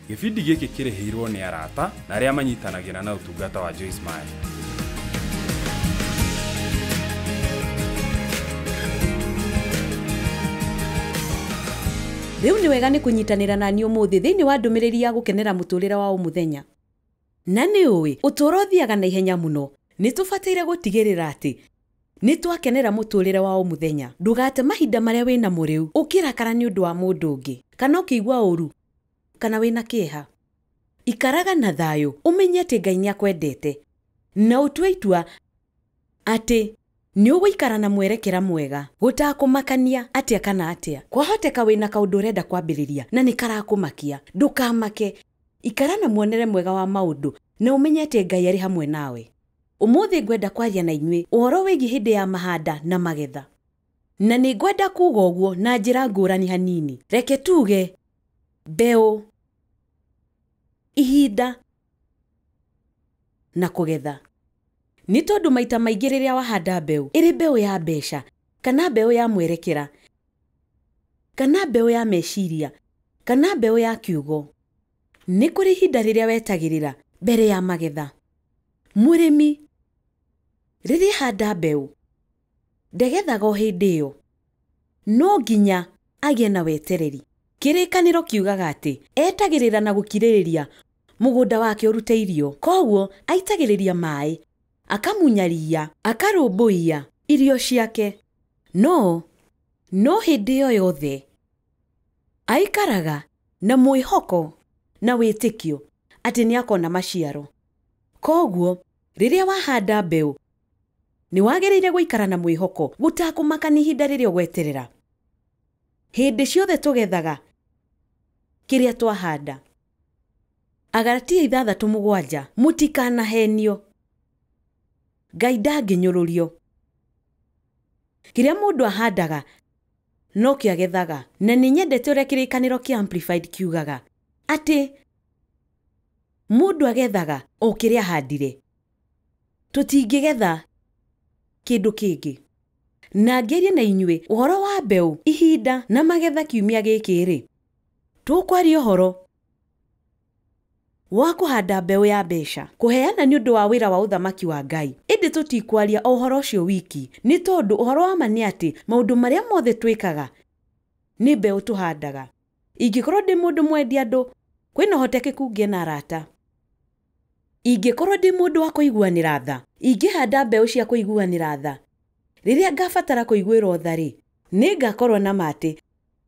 Gĩbindi gĩkĩ kĩrĩhĩirwo nĩ arata na arĩa manyitanagĩra na ũtungata wa Joyce Meyer. Rĩu nĩ wega nĩ kũnyitanĩra na niĩ ũmũthĩ thĩinĩ wa ndũmĩrĩri ya gũkenera mũtũrĩre wa o mũthenya. Na nĩ ũĩ, ũtũũro ũthiaga na ihenya mũno. Nĩ tũbataire gũtigĩrĩra atĩ nĩ twakenera mũtũrĩre wa o mũthenya. Ndũgate mahinda marĩa wĩna mo rĩu ũkĩrakara nĩ ũndũ wa mũndũ ũngĩ, kana ũkĩigua ũũru, kana wĩna kĩeha. Ikaraga na thayũ, ũmenye atĩ Ngai nĩ akwendete, na ũtue itua atĩ nĩ ũgũikara na mwerekera mwega, gũtakũmakania atĩa kana atĩa. Kwahoteka wĩna kaũndũ ũrenda kwambĩrĩria na nĩ karakũmakia. Ndũkamake, ikara na muonere mwega wa maũndũ na ũmenye atĩ Ngai arĩ hamwe nawe. Ũmũthĩ ngwenda kwaria na inyuĩ ũhoro wĩgiĩ hĩndĩ ya mahanda na magetha. Na nĩ ngwenda kuuga ũguo na njĩra ngũrani hanini. Reke tuge mbeũ, ihinda na kũgetha. Nĩ tondũ maita maingĩ rĩrĩa wahanda mbeũ, ĩrĩ mbeũ ya mbeca, kana mbeũ ya mwerekera, kana mbeũ ya meciria, kana mbeũ ya kiugo, nĩ kũrĩ ihinda rĩrĩa wetagĩrĩra mbere ya magetha. Mũrĩmi rĩrĩa ahanda mbeũ, ndegethaga o hĩndĩ ĩyo. No nginya agĩe na wetereri. Kĩrĩkanĩro kiugaga atĩ etagĩrĩra na gũkirĩrĩria mũgũnda wake ũrute irio. Koguo aitagĩrĩria maĩ, akamunya ria, akarũmbũiya irio ciake. No hĩndĩ ĩyo yothe aikaraga na mwĩhoko na wĩtĩkio atĩ nĩ akona maciaro. Koguo rĩrĩa wahanda mbeũ, nĩ wagĩrĩire gũikara na mwĩhoko gũtakũmakania ihinda rĩrĩa ũgweterera. Hĩndĩ ciothe tũgethaga kĩrĩa twahanda. Agalatia 6:7, mũtikanahenio, Ngai ndangĩnyũrũrio. Kĩrĩa mũndũ ahandaga nokĩo agethaga. Na nĩ nyendete ũrĩa kĩrĩkanĩro kĩa Amplified kiugaga atĩ mũndũ agethaga o kĩrĩa ahandire. Tũtingĩgetha kĩndũ kĩngĩ. Na ngĩaria na inyuĩ ũhoro wa mbeũ, ihinda na magetha kiumia gĩkĩ rĩ, tũkwaria ũhoro wa kũhanda mbeũ ya mbeca, kũheana nĩ ũndũ wa wĩra wa ũthamaki wa Ngai. Ĩndĩ tũtikwaria o ũhoro ũcio wiki, nĩ tondũ ũhoro wa ma nĩ atĩ maũndũ marĩa mothe twĩkaga nĩ mbeũ tũhandaga. Ingĩkorwo ndĩ mũndũ mwendi andũ, kwĩna ũhotekeku ngĩe na arata. Ingĩkorwo ndĩ mũndũ wa kũiguanĩra tha, ingĩhanda mbeũ cia kũiguanĩra tha. Rĩrĩa ngabatara kũiguĩrwo tha rĩ, nĩ ngakorwo na ma atĩ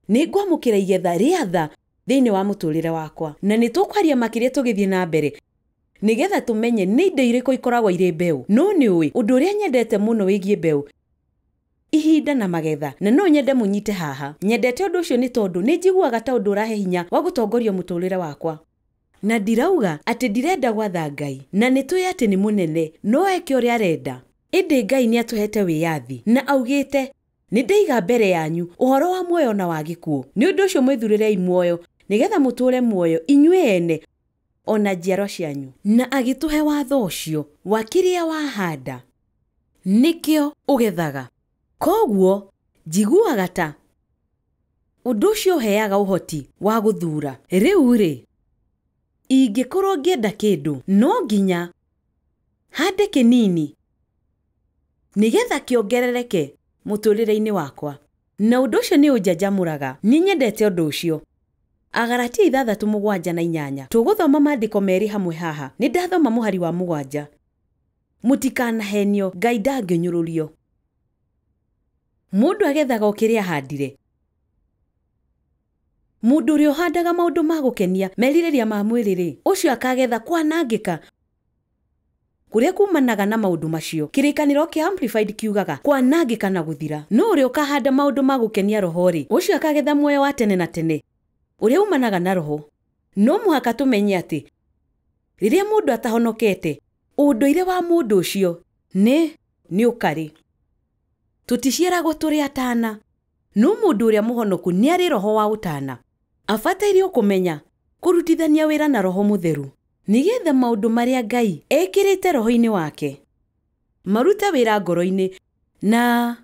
nĩ ngwamũkĩra igetha rĩa tha thĩinĩ wa mũtũrĩre wakwa. Na nĩ tũkwaria makĩria tũgĩthiĩ na mbere nĩgetha tũmenye nĩ indo irĩkũ ikoragwo irĩ mbeũ. No nĩ ũĩ ũndũ ũrĩa nyendete mũno wĩgiĩ mbeũ, ihinda na magetha, na no nyende mũnyite haha. Nyendete ũndũ ũcio nĩ tondũ nĩ njiguaga ta ũndũ ũrahe hinya wa gũtongoria mũtũrĩre wakwa. Na ndirauga atĩ ndirenda gwatha Ngai, na nĩ tũĩ atĩ nĩ mũnene, no eke ũrĩa arenda. Ĩndĩ Ngai nĩ atũhete wĩyathi na augĩte nĩ ndaiga mbere yanyu ũhoro wa muoyo na wa gĩkuũ. Nĩ ũndũ ũcio mwĩthurĩrei muoyo nĩgetha mũtũũre muoyo inyuĩ ene ona njiarwa cianyu. Na agĩtũhe watho ũcio wa kĩrĩa wahanda nĩkĩo ũgethaga. Koguo njiguaga ta ũndũ ũcio ũheaga ũhoti wa gũthuura. Rĩu rĩ, ingĩkorwo ngĩenda kĩndũ, no nginya hande kĩnini nĩgetha kĩongerereke mũtũrĩre-inĩ wakwa. Na ũndũ ũcio nĩ ũnjanjamũraga. Nĩ nyendete ũndũ ũcio. Agalatia 6:7 na 8. Tũgũthoma maandĩko merĩ hamwe haha. Nĩ ndathoma mũhari wa 7. Mũtikanahenio, Ngai ndangĩnyũrũrio. Mũndũ agethaga o kĩrĩa ahandire. Mũndũ ũrĩa ũhandaga maũndũ ma gũkenia merirĩria ma mwĩrĩ rĩ, ũcio akagetha kwanangĩka kũrĩa kumanaga na maũndũ macio. Kĩrĩkanĩro kĩa Amplified kiugaga kwanangĩka na gũthira. No ũrĩa ũkahanda maũndũ ma gũkenia roho rĩ, ũcio akagetha muoyo wa tene na tene ũrĩa umanaga na roho. No mũhaka tũmenye atĩ rĩrĩa mũndũ atahonokete, ũndũire wa mũndũ ũcio nĩ ũkarĩ. Tũticiaragwo tũrĩ atana, no mũndũ ũrĩa mũhonoku nĩ arĩ roho wa ũtana. Abataire kũmenya kũrutithania wĩra na roho mũtheru nĩgetha maũndũ marĩa Ngai ekĩrĩte roho-inĩ wake marute wĩra ngoro-inĩ na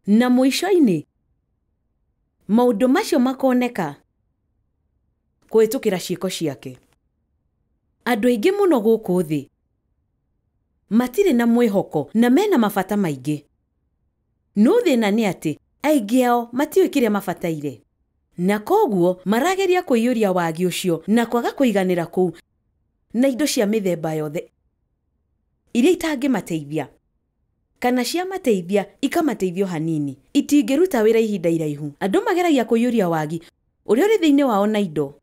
mũico-inĩ maũndũ macio makoneka Kũhĩtũkĩra ciĩko ciake. Andũ aingĩ mũno gũkũ thĩ matirĩ na mwĩhoko na mena mabata maingĩ. No thĩna nĩ atĩ aingĩ ao matiũĩ kĩrĩa mabataire. Na koguo marageria kũiyũria wagi ũcio na kwaga kũiganĩra kũu na indo cia mĩthemba yothe iria itangĩmateithia kana ciamateithia ikamateithio hanini, itingĩruta wĩra ihinda iraihu. Andũ mageragia kũiyũria wagi ũrĩa ũrĩ thĩinĩ wao na indo.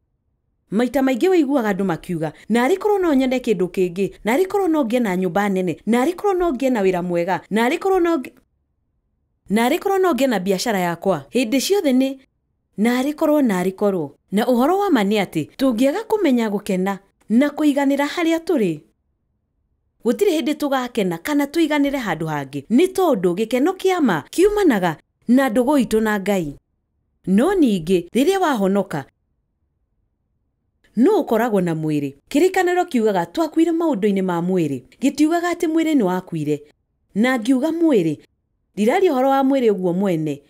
Maita maingĩ wĩiguaga andũ makiuga, naarĩ korwo no nyone kĩndũ kĩngĩ, naarĩ korwo no ngĩe na nyũmba nene, naarĩ korwo no ngĩe na wĩra mwega, naarĩ korwo no naarĩ korwo no ngĩe na biacara yakwa. Hĩndĩ ciothe nĩ naarĩ korwo, naarĩ korwo. Na ũhoro wa ma nĩ atĩ tũngĩaga kũmenya gũkena na kũiganĩra harĩa tũrĩ, gũtirĩ hĩndĩ tũgakena kana tũiganĩre handũ hangĩ, nĩ tondũ gĩkeno kĩa ma kiumanaga na ndũgũ itũ na Ngai. No ningĩ rĩrĩa wahonoka no ũkoragwo na mwĩrĩ. Kĩrĩkanĩro kiugaga twakuire maũndũ-inĩ ma mwĩrĩ, gĩtiugaga atĩ mwĩrĩ nĩ wakuire. Na ngiuga mwĩrĩ, ndiraria ũhoro wa mwĩrĩ ũguo mwene,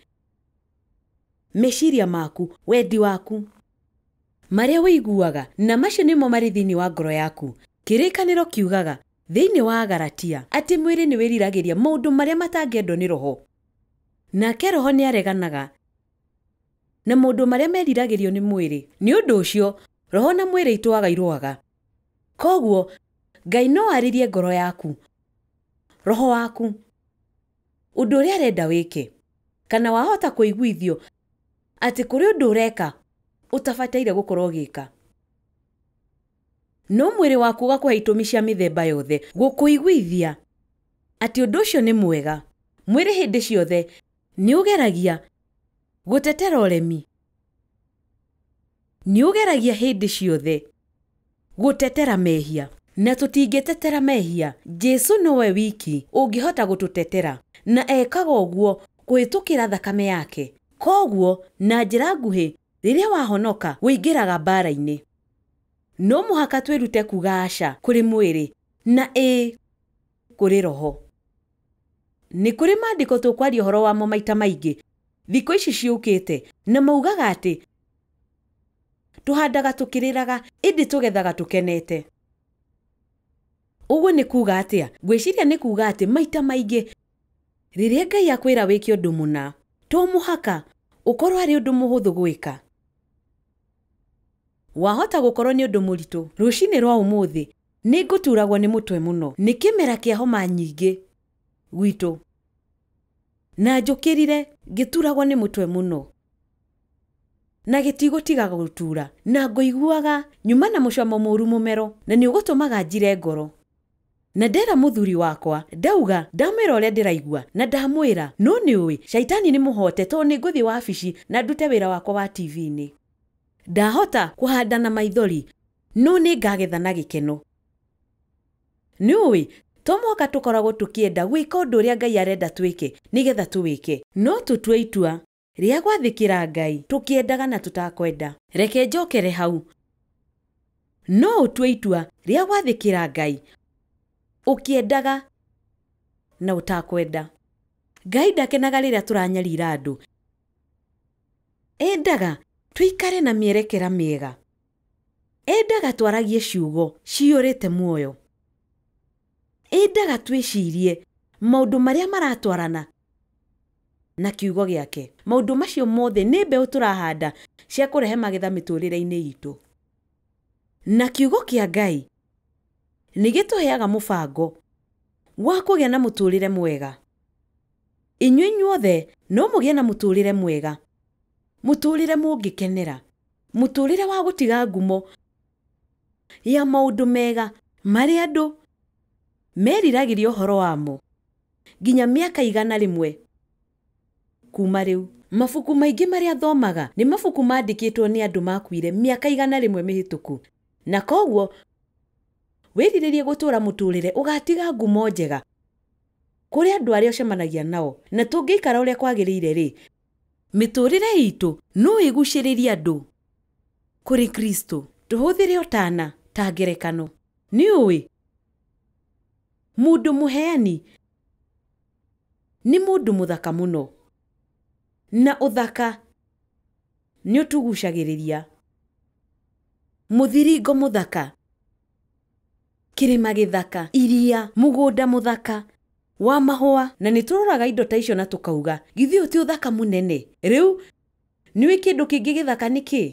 meciria maku, wendi waku, marĩa wĩiguaga, na macio nĩmo marĩ thĩinĩ wa ngoro yaku. Kĩrĩkanĩro kiugaga thĩinĩ wa Galatia atĩ mwĩrĩ nĩ wĩriragĩria maũndũ marĩa matangĩendwo nĩ roho, nake roho nĩ areganaga na maũndũ marĩa meriragĩrio nĩ mwĩrĩ. Nĩ ũndũ ũcio roho na mwĩrĩ itũaga irũaga. Koguo Ngai no arĩrie ngoro yaku, roho waku, ũndũ ũrĩa arenda wĩke, kana wahota kũiguithio atĩ kũrĩ ũndũ ũreka ũtabataire gũkorwo ũgĩka. No mwĩrĩ waku ũgakũhe itũmi cia mĩthemba yothe gũkũiguithia atĩ ũndũ ũcio nĩ mwega. Mwĩrĩ hĩndĩ ciothe nĩ ũgeragia gũtetera ũremi, nĩ ũgeragia hĩndĩ ciothe gũtetera mehia, na tũtingĩtetera mehia. Jesu nowe wiki ũngĩhota gũtũtetera, na ekaga ũguo kũhĩtũkĩra thakame yake. Koguo na njĩra nguhĩ, rĩrĩa wahonoka wĩingĩraga mbara-inĩ. No mũhaka twĩrute kuga aca kũrĩ mwĩrĩ na ĩĩ kũrĩ roho. Nĩ kũrĩ maandĩko tũkwaria ũhoro wamo maita maingĩ thikũ ici ciũkĩte, na maugaga atĩ tũhandaga tũkĩrĩraga ĩndĩ tũgethaga tũkenete. Ũguo nĩ kuga atĩa? Ngwĩciria nĩ kuga atĩ maita maingĩ rĩrĩa Ngai akwĩra wĩke ũndũ mũna, to mũhaka ũkorwo arĩ ũndũ mũhũthũ gwĩka. Wahota gũkorwo nĩ ũndũ mũritũ. Rũcinĩ rwa ũmũthĩ nĩ ngũturagwo nĩ mũtwe mũno, nĩ kĩmera kĩa homa nyingĩ gwitũ, na njũkĩrire ngĩturagwo nĩ mũtwe mũno na gĩtigũtiga gũtura, na ngũiguaga nyuma na mũcamo mũru mũmero, na nĩ ũgũtũmaga njire ngoro. Na ndera mũthuri wakwa, ndauga ndamwĩra ũrĩa ndĩraigua, na ndamwĩra no nĩ ũĩ caitani nĩ mũhote, tondũ nĩ ngũthiĩ wabici na ndute wĩra wakwa wa TV-inĩ. Ndahota kũhanda na maithori, no nĩ ngagetha na gĩkeno. Nĩ ũĩ to mũhaka tũkoragwo tũkĩenda gwĩka ũndũ ũrĩa Ngai arenda twĩke nĩgetha tũwĩke, no tũtue itua rĩa gwathĩkĩra Ngai tũkĩendaga na tũtakwenda. Reke njokere hau. No ũtue itua rĩa gwathĩkĩra Ngai ũkĩendaga na ũtakwenda. Ngai ndakenaga rĩrĩa tũranyarira andũ. Endaga tũikare na mĩerekera mĩega. Endaga twaragie ciugo ciyũrĩte muoyo. Endaga twĩcirie maũndũ marĩa maratwarana na kiugo gĩake. Maũndũ macio mothe nĩ mbeũ tũrahanda cia kũrehe magetha mĩtũrĩre-inĩ itũ. Na kiugo kĩa Ngai nĩ gĩtũheaga mũbango wa kũgĩa na mũtũrĩre mwega. Inyuĩ inyuothe no mũgĩe na mũtũrĩre mwega, mũtũrĩre mũngĩkenera, mũtũrĩre wa gũtiga ngumo ya maũndũ mega marĩa andũ meriragĩria ũhoro wamo nginya mĩaka 100 kuma rĩu. Mabuku maingĩ marĩa thomaga nĩ mabuku mandĩkĩtwo nĩ andũ makuire mĩaka 100 mĩhĩtũku, na koguo wĩrirĩrie gũtũũra mũtũrĩre ũgatiga ngumo njega kũrĩ andũ arĩa ũcemanagia nao. Na tũngĩikara ũrĩa kwagĩrĩire rĩ, mĩtũrĩre itũ no ĩgucĩrĩrie andũ kũrĩ Kristo. Tũhũthĩre ũtana ta ngerekano. Nĩ ũĩ mũndũ mũheani nĩ mũndũ mũthaka mũno, na ũthaka nĩ ũtũgucagĩrĩria. Mũthiringo mũthaka, kĩrĩma gĩthaka, iria, mũgũnda mũthaka wa mahũa, na nĩ tũroraga indo ta icio na tũkauga, githĩ ũyũ ti ũthaka mũnene? Rĩu nĩũĩ kĩndũ kĩngĩ gĩthaka nĩ kĩ?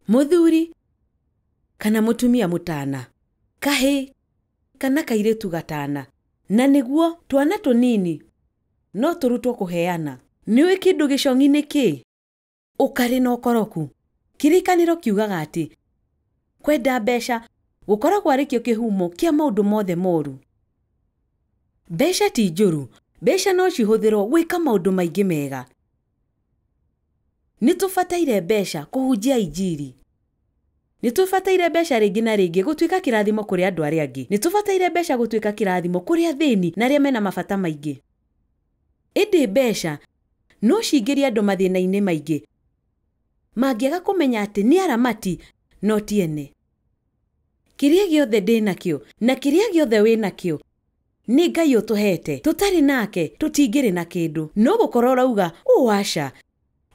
Mũthuri kana mũtumia mũtana, kahĩ kana kairĩtu gatana, na nĩguo twana tũnini no tũrutwo kũheana. Nĩũĩ kĩndũ gĩcong'i nĩ kĩ? Ũkarĩ na ũkoroku. Kĩrĩkanĩro kiugaga atĩ kwenda mbeca gũkoragwo arĩ kĩo kĩhumo kĩa maũndũ mothe moru. Mbeca ti njũru, mbeca no cihũthĩrwo gwĩka maũndũ maingĩ mega. Nĩ tũbataire mbeca kũhunjia injiri. Nĩ tũbataire mbeca rĩngĩ na rĩngĩ gũtuĩka kĩrathimo kũrĩ andũ arĩa angĩ. Nĩ tũbataire mbeca gũtuĩka kĩrathimo kũrĩ athĩni na arĩa mena mabata maingĩ. Ĩndĩ mbeca no cingĩrie andũ mathĩna-inĩ maingĩ mangĩaga kũmenya atĩ nĩ aramati no ti ene. Kĩrĩa gĩothe ndĩ nakĩo na kĩrĩa gĩothe wĩ nakĩo nĩ Ngai ũtũhete. Tũtarĩ nake tũtingĩrĩ na kĩndũ. No gũkorwo ũrauga, ũ aca,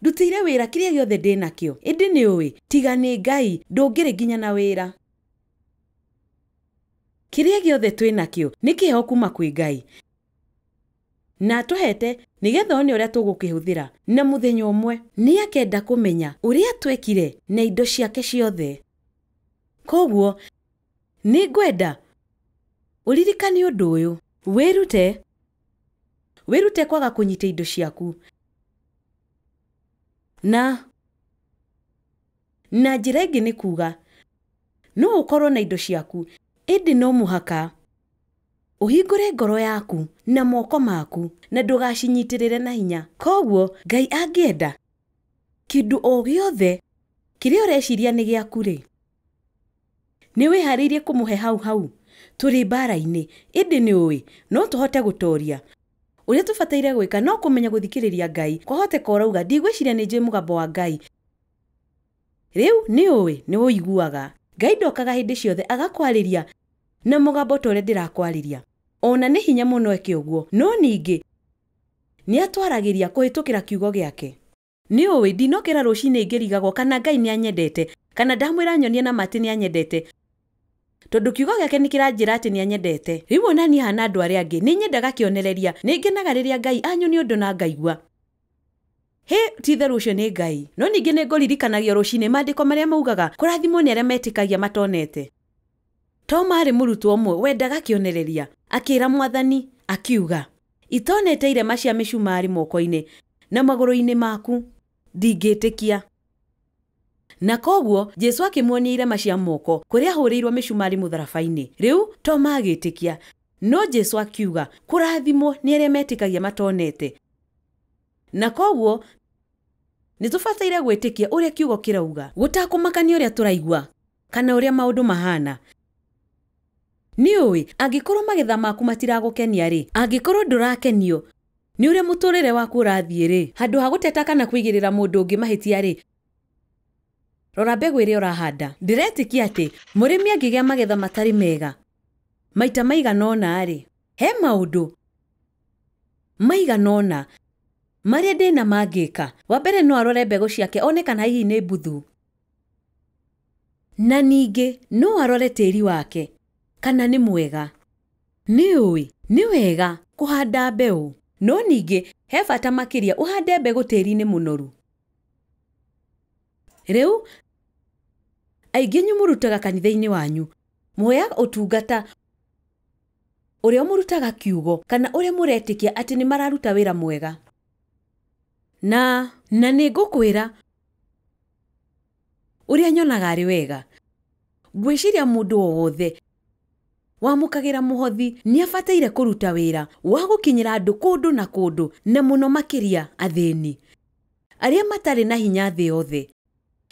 ndutĩire wĩra kĩrĩa gĩothe ndĩ nakĩo. Ĩndĩ nĩ ũĩ, tiga nĩ Ngai ndũngĩrĩ nginya na wĩra. Kĩrĩa gĩothe twĩ nakĩo nĩ kĩheo kuma kwĩ Ngai, na atũhete nĩgetha one ũrĩa tũgũkĩhũthĩra. Na mũthenya ũmwe nĩ akenda kũmenya ũrĩa twekire na indo ciake ciothe. Koguo nĩ ngwenda ũririkane ũndũ ũyũ, wĩrute kwaga kũnyita indo ciaku na njĩra ĩngĩ nĩ kuga no ũkorwo na indo ciaku, ĩndĩ no mũhaka ũhingũre ngoro yaku na moko maku na ndũgacinyitĩrĩre na hinya. Koguo Ngai angĩenda kĩndũ o gĩothe kĩrĩa ũreciria nĩ gĩaku rĩ, nĩ wĩharĩirie kũmũhe hau hau. Tũrĩ mbara-inĩ, ĩndĩ nĩ ũĩ no tũhote gũtoria. Ũrĩa tũbataire gwĩka no kũmenya gũthikĩrĩria Ngai. Kwahoteka ũrauga, ndigwĩciria nĩ njũĩ mũgambo wa Ngai. Rĩu nĩ ũĩ nĩ ũiguaga. Ngai ndokaga hĩndĩ ciothe agakwarĩria na mũgambo ta ũrĩa ndĩrakwarĩria. Ona nĩ hinya mũno eke ũguo, no ningĩ nĩ atwaragĩria kũhĩtũkĩra kiugo gĩake. Nĩ ũĩ ndinokĩra rũcinĩ ngĩrigagwo kana Ngai nĩ anyendete, kana ndamwĩra nyonie na matĩ nĩ anyendete, tondũ kiugo gĩake nĩ kĩranjĩra atĩ nĩ anyendete. Rĩu ona niĩ hana andũ arĩa angĩ nĩ nyendaga kĩonereria, nĩ ngenaga rĩrĩa Ngai anyonia ũndũ na ngaigua hĩ, ti itherũ ũcio nĩ Ngai. No ningĩ nĩ ngũririkanagio rũcinĩ maandĩko marĩa maugaga kũrathimwo nĩ arĩa metĩkagia matonete. Toma aarĩ mũrutwo ũmwe wendaga kĩonereria, akĩra Mwathani akiuga, itonete irema cia mĩcumarĩ moko-inĩ na magũrũ-inĩ maku ndingĩtĩkia. Na koguo Jesu akĩmuonia irema cia moko kũrĩa ahũrĩirwo mĩcumarĩ mũtharaba-inĩ. Rĩu Toma agĩtĩkia, no Jesu akiuga kũrathimwo nĩ arĩa metĩkagia matonete. Na koguo nĩ tũbataire gwĩtĩkia ũrĩa kiugo kĩrauga, gũtakũmakania ũrĩa tũraigua kana ũrĩa maũndũ mahana. Nĩ ũĩ angĩkorwo magetha maku matiragũkenia rĩ, angĩkorwo ndũrakenio nĩ ũrĩa mũtũrĩre waku ũrathiĩ rĩ, handũ ha gũteta kana kũigĩrĩra mũndũ ũngĩ mahĩtia rĩ, rora mbegũ ĩrĩa ũrahanda. Ndĩretĩkia atĩ mũrĩmi angĩgĩa magetha matarĩ mega maita maigana ũna rĩ, he maũndũ maigana ũna marĩa ndĩna mangĩka. Wa mbere no arore mbegũ ciake one kana hihi nĩ mbuthu, na ningĩ no arore tĩri wake kana nĩ mwega. Nĩ ũĩ nĩ wega kũhanda mbeũ, no ningĩ he bata makĩria ũhande mbegũ tĩri-inĩ mũnoru. Rĩu aingĩ inyuĩ mũrutaga kanitha-inĩ wanyu, mũheaga ũtungata ũrĩa mũrutaga kiugo kana ũrĩa mũretĩkia atĩ nĩ mararuta wĩra mwega. Na nĩ ngũkwĩra ũrĩa nyonaga arĩ wega. Ngwĩciria mũndũ o wothe wamũkagĩra mũhothi nĩ abataire kũruta wĩra wa gũkinyĩra andũ kũndũ na kũndũ, na mũno makĩria athĩni arĩa matarĩ na hinya thĩ yothe,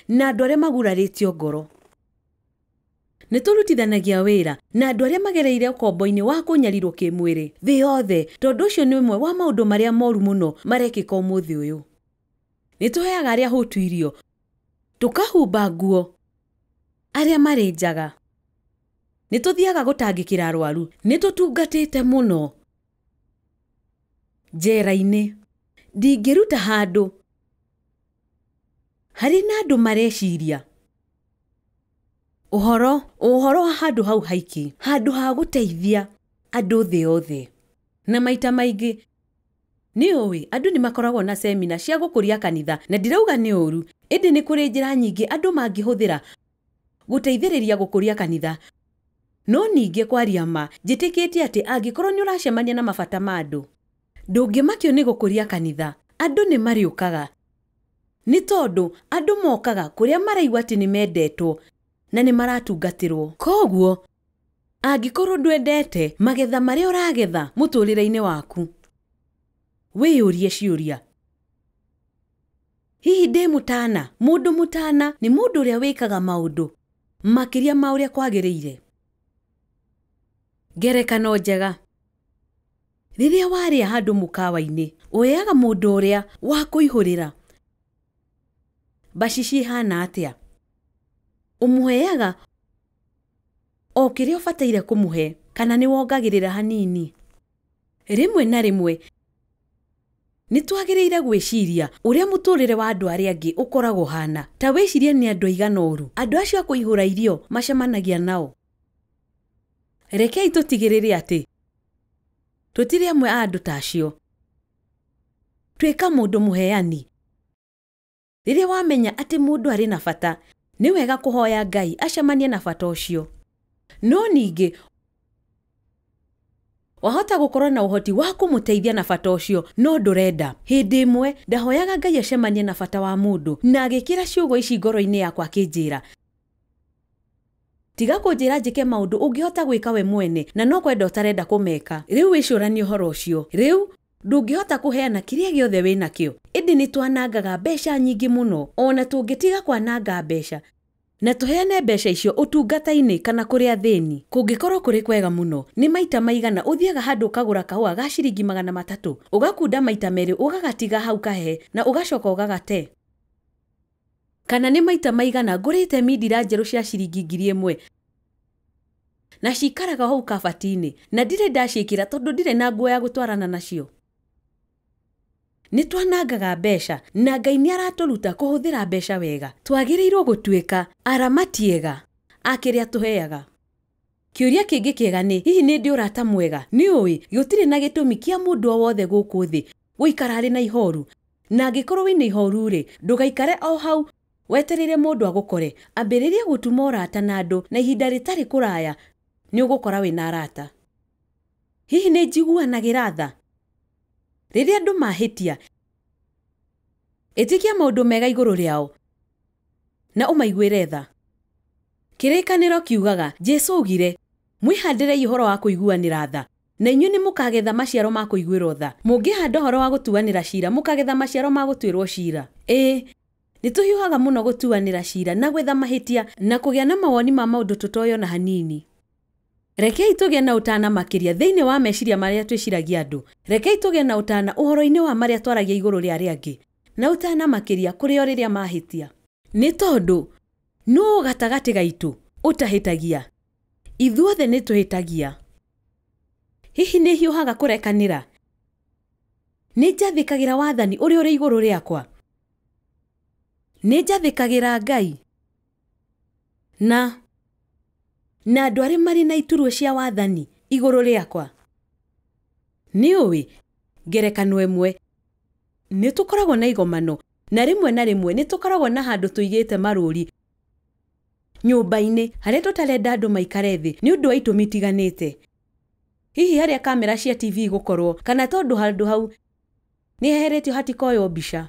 na andũ arĩa magurarĩtio ngoro. Nĩ tũrutithanagia wĩra na andũ arĩa magereire ũkombo-inĩ wa kũnyarirwo kĩmwĩrĩ thĩ yothe, tondũ ũcio nĩ ũmwe wa maũndũ marĩa moru mũno marekĩka ũmũthĩ ũyũ. Nĩ tũheaga arĩa ahũtu irio, tũkahumba nguo arĩa marĩ njaga. Nĩ tũthiaga gũtangĩkĩra arwaru, nĩ tũtungatĩte mũno njera-inĩ. Ndingĩruta handũ harĩ na andũ mareciria Ũhoro wa handũ hau haiki, handũ ha gũteithia andũ thĩ yothe. Na maita maingĩ nĩ ũĩ andũ nĩ makoragwo na semina cia gũkũria kanitha, na ndirauga nĩ ũru, ĩndĩ nĩ kũrĩ njĩra nyingĩ andũ mangĩhũthĩra gũteithĩrĩria gũkũria kanitha. No ningĩ kwaria ma, njĩtĩkĩtie atĩ angĩkorwo nĩ ũracemania na mabata ma andũ, ndũngĩmakio nĩ gũkũria kanitha. Andũ nĩ marĩũkaga. Nĩ tondũ andũ mokaga kũrĩa maraigua atĩ nĩ mendetwo na nĩ maratungatĩrwo. Koguo angĩkorwo ndwendete magetha marĩa ũragetha mũtũrĩre-inĩ waku, wĩyũrie ciũria. Hihi ndĩ mũtana? Mũndũ mũtana nĩ mũndũ ũrĩa wĩkaga maũndũ makĩria ma ũrĩa kwagĩrĩire. Ngerekano njega. Rĩrĩa warĩa handũ mũkawa-inĩ, ũheaga mũndũ ũrĩa wakũihũrĩra mbaci cihana atĩa? Ũmũheaga o kĩrĩa ũbataire kũmũhe kana nĩ wongagĩrĩra hanini? Rĩmwe na rĩmwe nĩ twagĩrĩire gwĩciria ũrĩa mũtũrĩre wa andũ arĩa angĩ ũkoragwo hana. Ta wĩcirie nĩ andũ aigana ũru andũ acio a kũihũra irio macemanagia nao. Rekei tũtigĩrĩre atĩ tũtirĩ amwe a andũ ta acio. Tuĩka mũndũ mũheani. Rĩrĩa wamenya atĩ mũndũ arĩ na bata, nĩ wega kũhoya Ngai acemanie na bata ũcio. No ningĩ wahota gũkorwo na ũhoti wa kũmũteithia na bata ũcio, no ndũrenda. Hĩndĩ ĩmwe ndahoyaga Ngai acemanie na bata wa mũndũ, na agĩkĩra ciugo ici ngoro-inĩ yakwa akĩnjĩra, tiga kũnjĩra njĩke maũndũ ũngĩhota gwĩka we mwene na no kwenda ũtarenda kũmeka. Rĩu wĩcũranie ũhoro ũcio. Rĩu ndũngĩhota kũheana kĩrĩa gĩothe wĩnakĩo, ĩndĩ nĩ twanangaga mbeca nyingĩ mũno. Ona tũngĩtiga kwananga mbeca na tũheane mbeca icio ũtungata-inĩ kana kũrĩ athĩni, kũngĩkorwo kũrĩ kwega mũno. Nĩ maita maigana ũthiaga handũ ũkagũra kahũa ga ciringi 300, ũgakunda maita merĩ, ũgagatiga hau kahehe na ũgacoka ũgagate? Kana nĩ maita maigana ngũrĩte mindira njerũ cia ciringi 1000 na cikaraga hau kabati-inĩ na ndirĩ ndaciĩkĩra tondũ ndirĩ na nguo ya gũtwarana nacio? Nĩ twanangaga mbeca na Ngai nĩ aratũruta kũhũthĩra mbeca wega. Twagĩrĩirwo gũtuĩka aramati ega a kĩrĩa tũheaga. Kĩũria kĩngĩ kĩega nĩ, hihi nĩ ndĩ ũrata mwega? Nĩ ũĩ gũtirĩ na gĩtũmi kĩa mũndũ o wothe gũkũ thĩ gũikara arĩ na ihoru. Na angĩkorwo wĩna ihoru rĩ, ndũgaikare o hau wetereire mũndũ agũkore. Ambĩrĩria gũtuma ũrata na andũ, na ihinda rĩtarĩ kũraya nĩ ũgũkora wĩna arata. Hihi nĩ njiguanagĩra tha? Rĩrĩa andũ mahĩtia, ĩtĩkia maũndũ mega igũrũ rĩao na ũmaiguĩre tha. Kĩrĩkanĩro kiugaga, Jesũ augire, mwĩhandĩrei ũhoro wa kũiguanĩra tha, na inyuĩ nĩ mũkagetha maciaro ma kũiguĩrwo tha. Mũngĩhanda ũhoro wa gũtuanĩra ciira, mũkagetha maciaro ma gũtuĩrwo ciira. Ĩĩ, nĩ tũhiũhaga mũno gũtuanĩra ciira na gwetha mahĩtia na kũgĩa na mawoni ma maũndũ tũtoĩ ona hanini. Rekei tũgĩe na ũtana makĩria thĩinĩ wa meciria marĩa twĩciragia andũ. Rekei tũgĩe na ũtana ũhoro-inĩ wa marĩa twaragia igũrũ rĩa arĩa angĩ, na ũtana makĩria kũrĩ o rĩrĩa mahĩtia. Nĩ tondũ nũũ gatagatĩ gaitũ ũtahĩtagia? Ithuothe nĩ tũhĩtagia. Hihi nĩ hiũhaga kũrekanĩra? Nĩ njathĩkagĩra wathani ũrĩa ũrĩ igũrũ rĩakwa? Nĩ njathĩkagĩra Ngai na andũ arĩa marĩ na iturwa cia wathani igũrũ rĩakwa? Nĩ ũĩ, ngerekano ĩmwe, nĩ tũkoragwo na igomano, na rĩmwe na rĩmwe nĩ tũkoragwo na handũ tũigĩte marũri nyũmba-inĩ harĩa tũtarenda andũ maikare thĩ nĩ ũndũ wa itũmi itiganĩte. Hihi harĩa kamera cia TV igũkorwo, kana tondũ handũ hau nĩ heheretio hatikoywo mbica.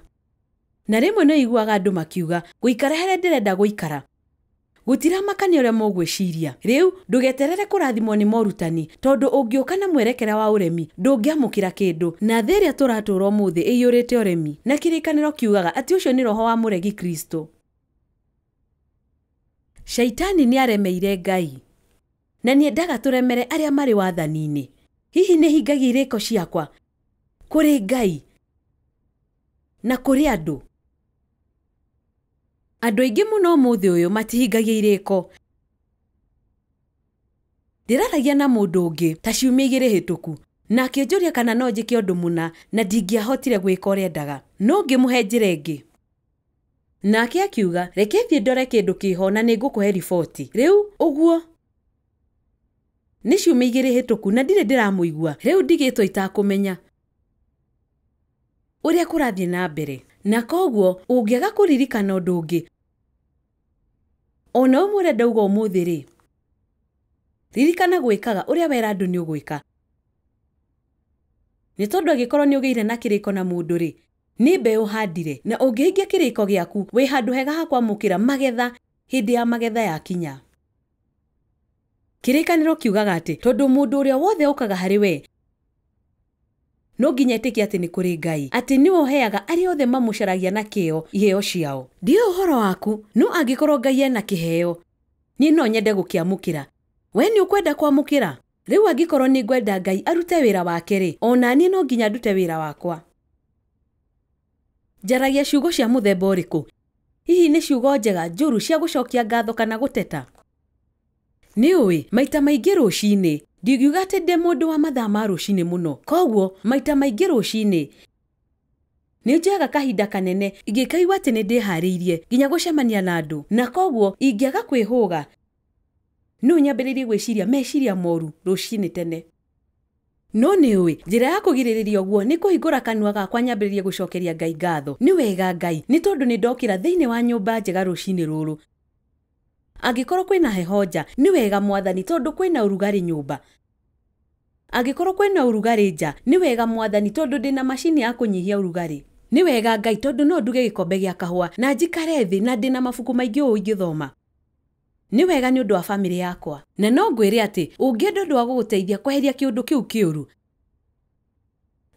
Na rĩmwe nĩ ũiguaga andũ makiuga, gũikara harĩa ndĩrenda gũikara gũtiramakania ũrĩa mũgwĩciria. Rĩu ndũgeterere kũrathimwo nĩ morutani, tondũ ũngĩũka na mwerekera wa ũremi ndũngĩamũkĩra kĩndũ. Na thĩ ĩrĩa tũratũũra ũmũthĩ ĩiyũrĩte ũremi, na kĩrĩkanĩro kiugaga atĩ ũcio nĩ roho wa mũregi Kristo. Shaitani nĩ aremeire Ngai na nĩendaga tũremere arĩa marĩ wathani-inĩ. Hihi nĩ hingagia irĩko ciakwa kũrĩ Ngai na kũrĩ andũ? Andũ aingĩ mũno ũmũthĩ ũyũ matihingagia irĩko. Ndĩraragia na mũndũ ũngĩ ta ciumia 2 hĩtũku, na akĩnjũria kana no njĩke ũndũ mũna na ndingĩahotire gwĩka ũrĩa endaga, no ngĩmũhe njĩra ĩngĩ. Nake akiuga, reke thiĩ ndore kĩndũ kĩho na nĩngũkũhe riboti. Rĩu ũguo nĩ ciumia 2 hĩtũku na ndirĩ ndĩramũigua. Rĩu ndigĩtwo itakũmenya ũrĩa kũrathiĩ na mbere. Na koguo ũngĩaga kũririkana ũndũ ũngĩ, ona ũmwe ũrĩa ndauga ũmũthĩ rĩ, ririkana gwĩkaga ũrĩa wera andũ nĩ ũgwĩka. Nĩ tondũ angĩkorwo nĩ ũgĩire na kĩrĩko na mũndũ rĩ, nĩ mbeũ ũhandire, na ũngĩhingia kĩrĩko gĩaku wĩ handũ hega ha kwamũkĩra magetha hĩndĩ ya magetha yakinya. Kĩrĩkanĩro kiugaga atĩ tondũ mũndũ ũrĩa wothe ũkaga harĩ we no nginya etĩkie atĩ nĩ kũrĩ Ngai, atĩ nĩwe ũheaga arĩa othe mamũcaragia na kĩyo iheo ciao. Ndiũĩ ũhoro waku, no angĩkorwo Ngai ena kĩheo, niĩ no nyende gũkĩamũkĩra. We nĩ ũkwenda kwamũkĩra? Rĩu angĩkorwo nĩ ngwenda Ngai arute wĩra wake rĩ, ona niĩ no nginya ndute wĩra wakwa. Njaragia ciugo cia mũthemba ũrĩkũ? Hihi nĩ ciugo njega, njũru, cia gũcokia ngatho kana gũteta? Nĩ ũĩ, maita maingĩ rũcinĩ, ndingiuga atĩ ndĩ mũndũ wa mathaa ma rũcinĩ mũno. Koguo, maita maingĩ rũcinĩ, nĩ njoyaga kahinda kanene ingĩkaigua atĩ nĩ ndĩharĩirie nginya gũcemania na andũ. Na koguo, ingĩaga kwĩhũga, no nyambĩrĩrie gwĩciria meciria moru rũcinĩ tene. No nĩ ũĩ, njĩra ya kũgirĩrĩria ũguo nĩ kũhingũra kanua gakwa nyambĩrĩrie gũcokeria Ngai ngatho. Nĩ wega Ngai, nĩ tondũ nĩ ndokĩra thĩinĩ wa nyũmba njega rũcinĩ rũrũ. Angĩkorwo kwĩna heho nja, nĩ wega Mwathani tondũ kwĩna ũrugarĩ nyũmba. Angĩkorwo kwĩna ũrugarĩ nja, nĩ wega Mwathani tondũ ndĩna macini ya kũnyihia ũrugarĩ. Nĩ wega Ngai tondũ no nduge gĩkombe gĩa kahũa na njikare thĩ na ndĩna mabuku maingĩ ũũ ingĩthoma. Nĩ wega nĩ ũndũ wa bamĩrĩ yakwa. Na no ngwĩre atĩ ũngĩenda ũndũ wa gũgũteithia kweheria kĩũndũ kĩu kĩũru,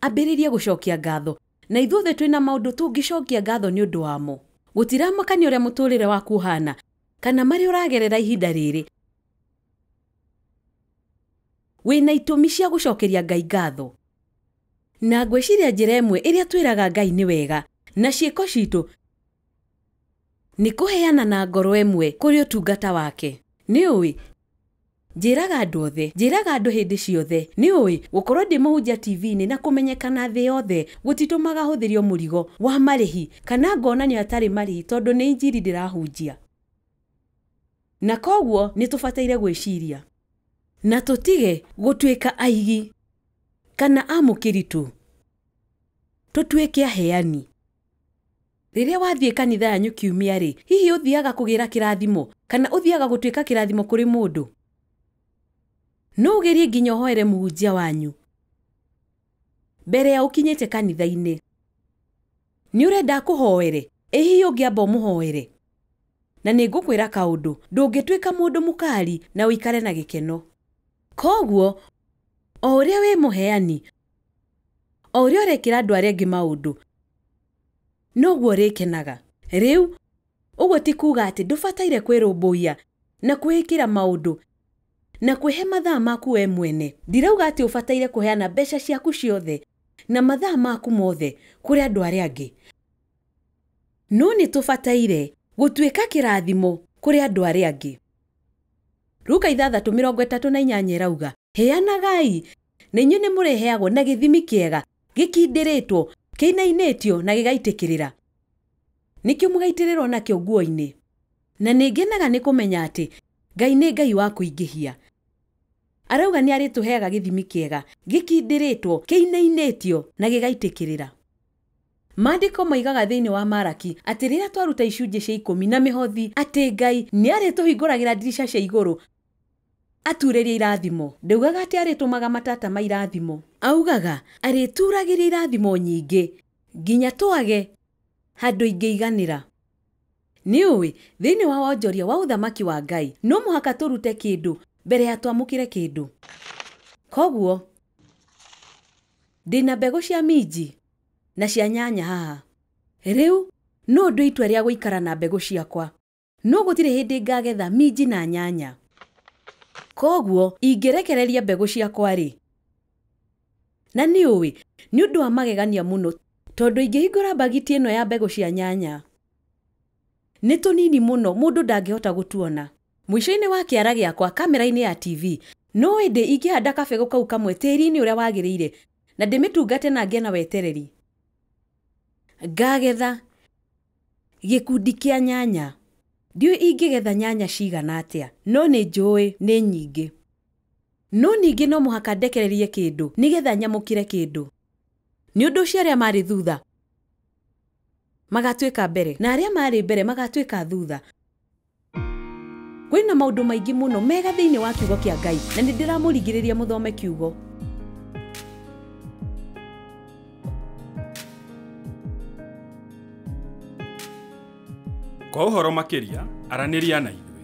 ambĩrĩria gũcokia ngatho. Na ithuothe twĩna maũndũ tũngĩcokia ngatho nĩ ũndũ wamo. Gũtiramakania ũrĩa mũtũrĩre waku ũhana kana marĩa ũragerera ihinda rĩrĩ, wĩna itũmi cia gũcokeria Ngai ngatho. Na ngwĩciria njĩra ĩmwe ĩrĩa twĩraga Ngai nĩ wega na ciĩko citũ nĩ kũheana na ngoro ĩmwe kũrĩ ũtungata wake. Nĩ ũĩ, njĩraga andũ othe, njĩraga andũ hĩndĩ ciothe, nĩ ũĩ, gũkorwo ndĩ mũhunjia TV-inĩ na kũmenyekana thĩ yothe gũtitũmaga hũthĩrio mũrigo wa marĩhi kana ngonanio hatarĩ marĩhi tondũ nĩ injiri ndĩrahunjia. Na koguo nĩ tũbataire gwĩciria na tũtige gũtuĩka aigi kana amũkĩri tu, tũtuĩke aheani. Rĩrĩa wathiĩ kanitha yanyu kiumia rĩ, hihi ũthiaga kũgĩra kĩrathimo kana ũthiaga gũtuĩka kĩrathimo kũrĩ mũndũ? No ũgerie nginya ũhoere mũhunjia wanyu mbere ya ũkinyĩte kanitha-inĩ. Nĩ ũrenda akũhoere? Ĩ hihi ũngĩamba ũmũhoere? Na nĩ ngũkwĩra kaũndũ, ndũngĩtuĩka mũndũ mũkari na ũikare na gĩkeno. Koguo, o ũrĩa wĩ mũheani, o ũrĩa ũrekĩra andũ arĩa angĩ maũndũ, noguo ũrĩkenaga. Rĩu, ũguo ti kuuga atĩ ndũbataire kwĩrũmbũiya na kwĩĩkĩra maũndũ na kwĩhe mathaa maku we mwene. Ndirauga atĩ ũbataire kũheana mbeca ciaku ciothe na mathaa maku mothe kũrĩ andũ arĩa angĩ. No nĩ tũbataire gũtuĩka kĩrathimo kũrĩ andũ arĩa angĩ. Luka 6:38 ĩrauga, heanagai na inyuĩ nĩ mũrĩheagwo na gĩthimi kĩega, gĩkindĩrĩtwo, kĩinainĩtio na gĩgaitĩkĩrĩra. Nĩkĩo mũgaitĩrĩrwo nakĩo nguo-inĩ. Na nĩ ngenaga nĩ kũmenya atĩ Ngai nĩ Ngai wa kũingĩhia. Arauga nĩ arĩtũheaga gĩthimi kĩega, gĩkindĩrĩtwo, kĩinainĩtio na gĩgaitĩkĩrĩra. Maandĩko moigaga thĩinĩ wa Maraki atĩ rĩrĩa twaruta icunjĩ cia 10 na mĩhothi, atĩ Ngai nĩ arĩtũhingũragĩra ndirica cia igũrũ aturĩrie irathimo. Ndaugaga atĩ arĩtũmaga matata ma irathimo. Augaga arĩturagĩria irathimo nyingĩ nginya twage handũ ingĩiganĩra. Nĩ ũĩ, thĩinĩ wa wonjoria wa ũthamaki wa Ngai no mũhaka tũrute kĩndũ mbere ya twamũkĩre kĩndũ. Koguo, ndĩna mbegũ cia minji na cia nyanya haha. Rĩu no ndue itua rĩa gũikara na mbegũ ciakwa, no gũtirĩ hĩndĩ ngagetha minji na nyanya. Koguo, ingĩrekereria mbegũ ciakwa rĩ, na nĩ ũĩ, nĩ ũndũ wa magegania mũno tondũ ingĩhingũra mbagiti ĩno ya mbegũ cia nyanya, nĩ tũnini mũno mũndũ ndangĩhota gũtuona. Mũico-inĩ wa kĩara gĩakwa kamera-inĩ ya TV, no ĩndĩ ingĩhanda kabegũ kau kamwe tĩĩri-inĩ ũrĩa wagĩrĩire na ndĩmĩtungate na ngĩe na wetereri, ngagetha Gĩkundi kĩa nyanya. Ndiũĩ ingĩgetha nyanya cigana atĩa, no nĩ njũĩ nĩ nyingĩ. No ningĩ no mũhaka ndekererie kĩndũ nĩgetha nyamũkĩre kĩndũ. Nĩ ũndũ ũcio arĩa marĩ thutha magatuĩka mbere, na arĩa marĩ mbere magatuĩka thutha. Kwĩna maũndũ maingĩ mũno mega thĩinĩ wa kiugo kĩa Ngai, na nĩ ndĩramũringĩrĩria mũthome kiugo. Kwa ũhoro makĩria, aranĩria na ithuĩ.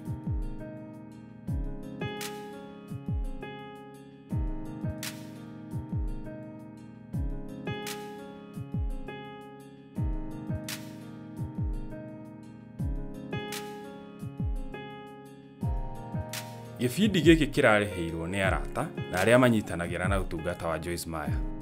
Gĩbindi gĩkĩ kĩrarĩhĩirwo nĩ arata na arĩa manyitanagĩra na ũtungata wa Joyce Meyer.